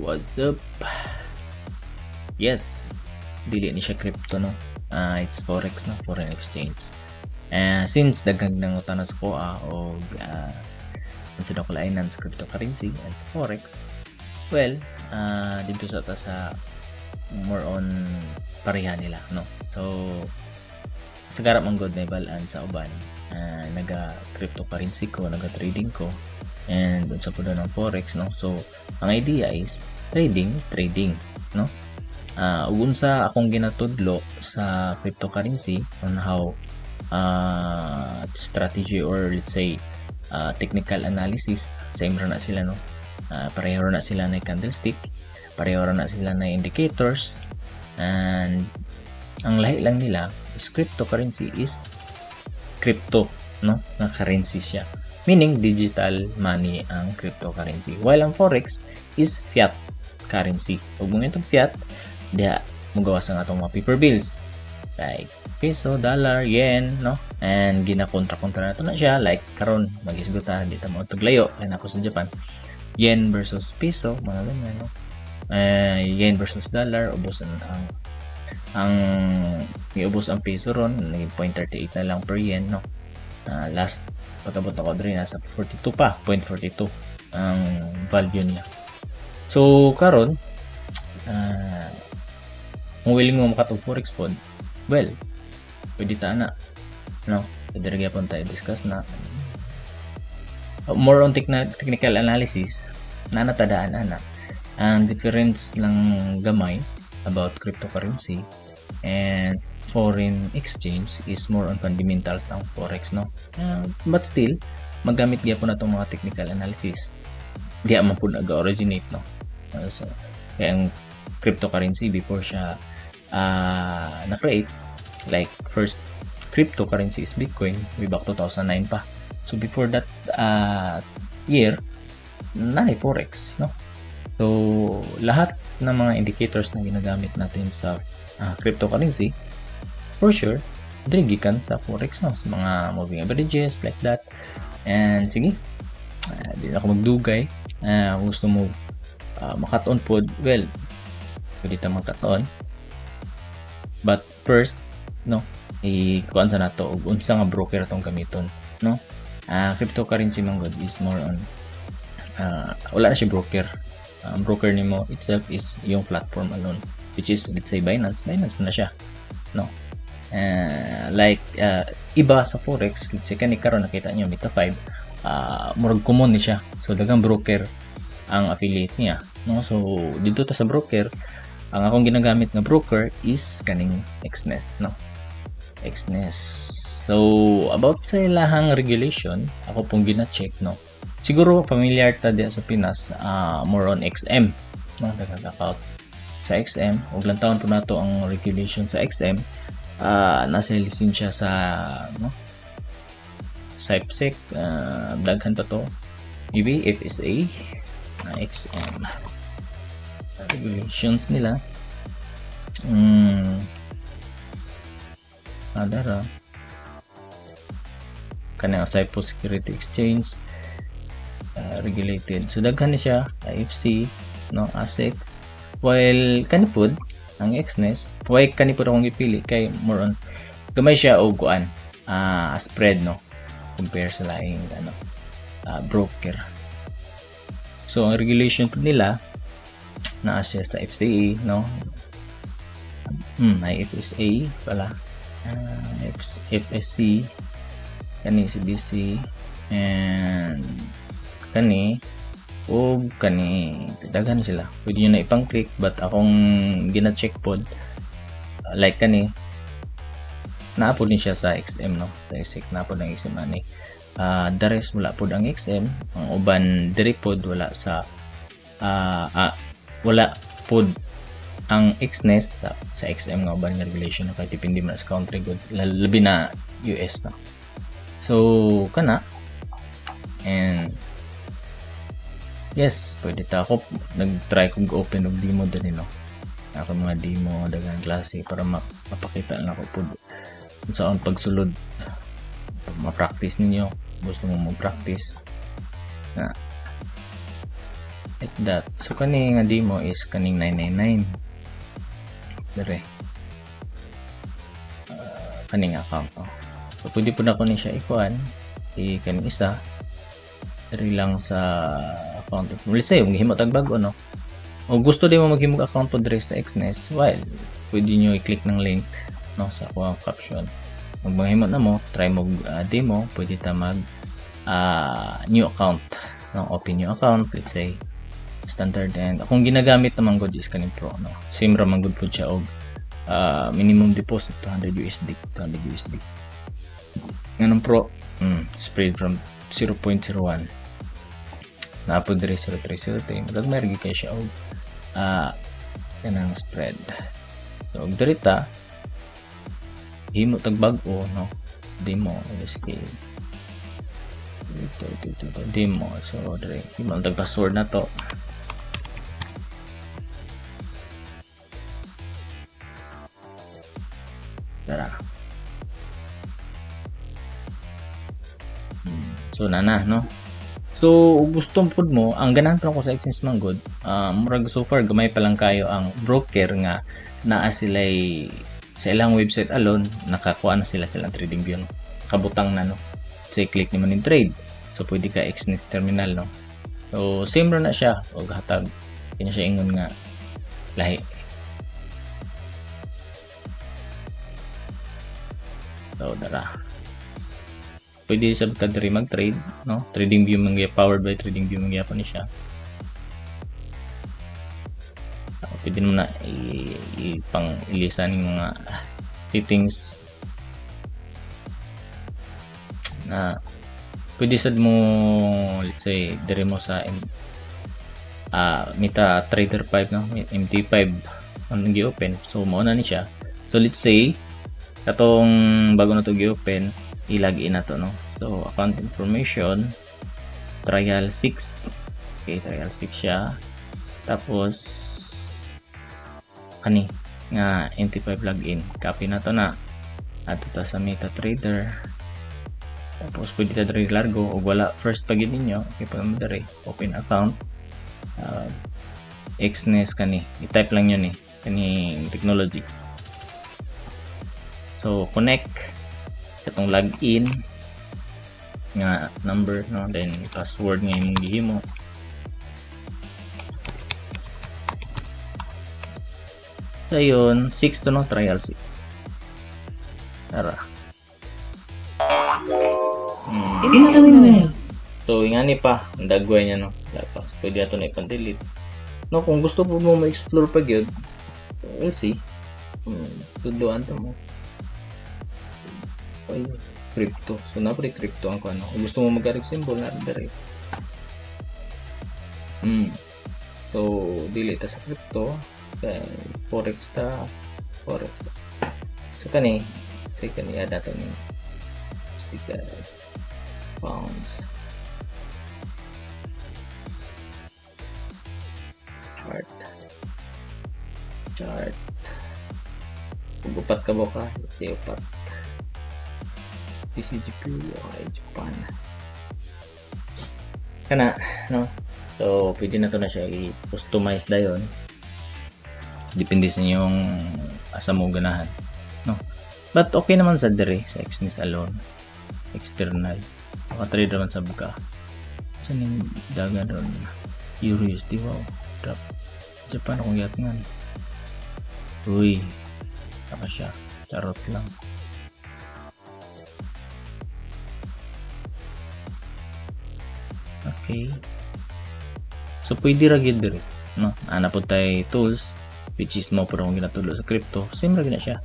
What's up? Yes, dili ni siya crypto, no. It's forex, no, foreign exchange. Since daghang nangutana sa akoa og unsa daw kalainan sa cryptocurrency and sa forex, well, dito sa ta sa more on pareha nila, no. So sagara man gud na ibal-an sa uban, naga cryptocurrency ko, naga trading ko, and unsa pud ng forex, no. So ang idea is trading is trading, no. Ug unsa akong ginatudlo sa cryptocurrency on how strategy or, let's say, technical analysis, same ra na sila, no. Pareho ra na sila na candlestick, pareho ra na sila na indicators, and ang lahi lang nila is cryptocurrency is crypto, no, na currency siya, meaning digital money ang cryptocurrency, while ang forex is fiat currency. Ug mo itong fiat diha mugawas ang atong mga paper bills like peso, dollar, yen, no? And ginakontra-kontra nato na siya, like karon magisgot ta, di ta mo layo kay nako sa Japan. Yen versus peso, mga ganyan, no? Yen versus dollar, ubos ang niubos ang peso ron, naging 0.38 na lang per yen, no? Last pag-abot ako diri, nasa 42 pa, 0.42 ang value niya. So karon, kung willing mo makatug forex pod, well, pwede ta na, no? Pwede ra gyapon tayo discuss na more on technical analysis na natadaan ana. Ang difference lang gamay about cryptocurrency and foreign exchange is more on fundamentals ang forex, no. But still magamit gyapon na itong mga technical analysis, di man pud nag-originate, no. So, kaya ang cryptocurrency before siya na-create, like first cryptocurrency is Bitcoin way back 2009 pa. So before that year, naay forex, no. So lahat ng mga indicators na ginagamit natin sa cryptocurrency, for sure diri gikan sa forex, no, sa mga moving averages like that. And sige, di na ako magdugay. Kung gusto mo makatuon pod, well, pwede ta makatuon, but first, no, i-kuan sa nato og unsa nga broker atong gamiton, no. Cryptocurrency man gud is more on wala na siya broker. Ang broker nimo itself is yung platform alone, which is, let's say, Binance. Binance na siya, no. Like iba sa forex, let's say kani karon nakita niyo Meta 5, murag common ni siya, so daghang broker ang affiliate niya, no. So dito ta sa broker, ang akong ginagamit nga broker is kaning Exness, no, Exness. So about sa ilahang regulation, ako pong gina-check, no. Siguro familiar ta diya sa Pinas, more on XM, no, daghang account sa XM. Ug lantawon po nato ang regulation sa XM. Nasa lisensya sa, no, CyPSEC, daghan pa to. Maybe FSA, XM regulations nila. Adara kanang Cyprus Security Exchange, regulated. So daghan ni siya, IFC, no, ASIC. While kani pod ang Exness, why kani pod akong gipili kay more on gamay siya og kuan, spread, no, compare sa laing ano broker. So ang regulation pod nila, naa siya sa FCA, no. May FSA pala, FSC, kani CBC, and kani ug kani, daghan sila. Pwede nyo na ipang click, but akong gina-check pod, like kani, naa pod ni siya sa XM, no, sa SEC naa pod ang XM ani. The rest wala pod ang XM. Ang uban diri pod wala sa wala pod ang Exness sa XM nga uban nga regulation na kay depende man sa country gud, labi na US, no. So kana, and yes, pwede ta. Ako nag-try kog open og demo dani, no. Ako mga demo daghang klase para mapakita na ako pod unsaon pagsulod, ma-practice ninyo, gusto mo mag-practice na. Like that. So kani nga demo is kaning 999 dire. Kaning account, no? So pwede po na ko ni siya ikuan i kaning isa diri lang sa account. Let's say maghimo tag bag-o, no? O gusto din mo maghimo account po diri sa Exness, well, pwede nyo i-click ng link, no, sa akong caption. Maghimo na mo, try mo demo, pwede ta mag new account, no, open new account, let's say standard, and akong ginagamit naman gud is kaning pro, no. Same ra man gud pud siya og minimum deposit 200 USD, 200 USD. Nganong pro, spread from 0.01 naa po diri 0303, magagmay ra gyud kay siya og kanang spread. So og diri ta himo tag bag-o, no, demo SK dito dito demo. So diri himo tag password na to. Tara. So nana, no. So gusto pud mo, ang ganahan pa ko sa Exness man gud, murag so far gamay pa lang kayo ang broker nga naa sila'y sa ilang website alone, nakakuha na sila silang trading view, no? Kabutang na, no. Say click nimo ning trade, so pwede ka Exness terminal, no. So same ra na siya og hatag kini siya ingon nga lahi. So dara pwede sa ka diri mag-trade, no? Trading view man gyud, powered by trading view man gyapon ni siya. Pwede mo na ipang ilisan yung mga settings na pwede sad mo, let's say diri mo sa Meta Trader 5, no, MT5 ang gi-open. So mao na ni siya. So let's say katong bago na to gi-open, i-login na to, no. So account information, trial 6. Okay, trial 6 siya. Tapos kani nga MT5 login, copy na to na ato ta sa MetaTrader. Tapos pwede ta diri largo og wala first pag ninyo, okay pa mo diri open account, Exness kani, i-type lang yun eh kani technology. So connect katong login nga number, no, then password nga imong gihimo. So yun, 6 to, no, trial 6. Tara. Incoming mail. So ingani pa, ang dagway niya, no. Wala pa. Pwede ato na ipan-delete. No, kung gusto po mo ma-explore pa gyud, we'll see. Tudloan to mo. Ay, crypto. So na pre crypto ang kuno. Kung gusto mo mag-arig symbol na dere. So dili ta sa crypto, forex ta, forex. So kani, say kani ada to ni sticker pounds chart. Kung upat ka ba ka, say upat. TCGP, okay, Japan. Kana, no? So, pwede na to na siya i-customize dayon. Depende sa inyong asa mo ganahan, no? But okay naman sa dire sa Exness alone. External. Maka-trade naman sa buka. Sa ning dagan ron Euro USD, wow. Drop. Japan akong yatngan. Uy. Saka siya. Charot lang. Okay. So pwede ra gyud diri, no? Ana pud tay tools which is mo pud akong ginatulo sa crypto. Same ra gyud na siya.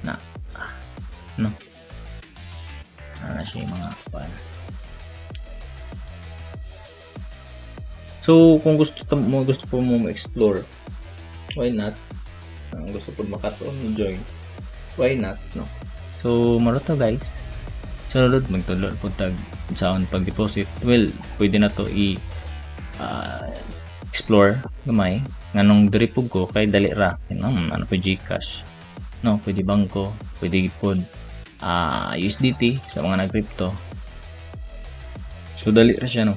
Na. No. Ana siya yung mga kuan. So kung gusto po mo ma-explore, why not? Kung gusto po makatuon, join. Why not, no? So maro to guys. Sunod magtulo po tag saon pag-deposit. Well, pwede na to i explore gamay nganong diri pug ko kay dali ra. Ano po GCash, no, pwede bangko, pwede pod USDT sa mga nag-crypto. So dali ra siya, no.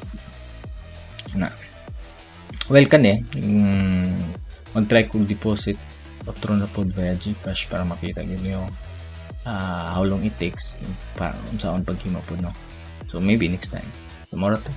Na. Well, kani, mag-try kong deposit otro na pod via GCash para makita ninyo how long it takes para unsaon paghimo pod, no? So maybe next time. So mao to.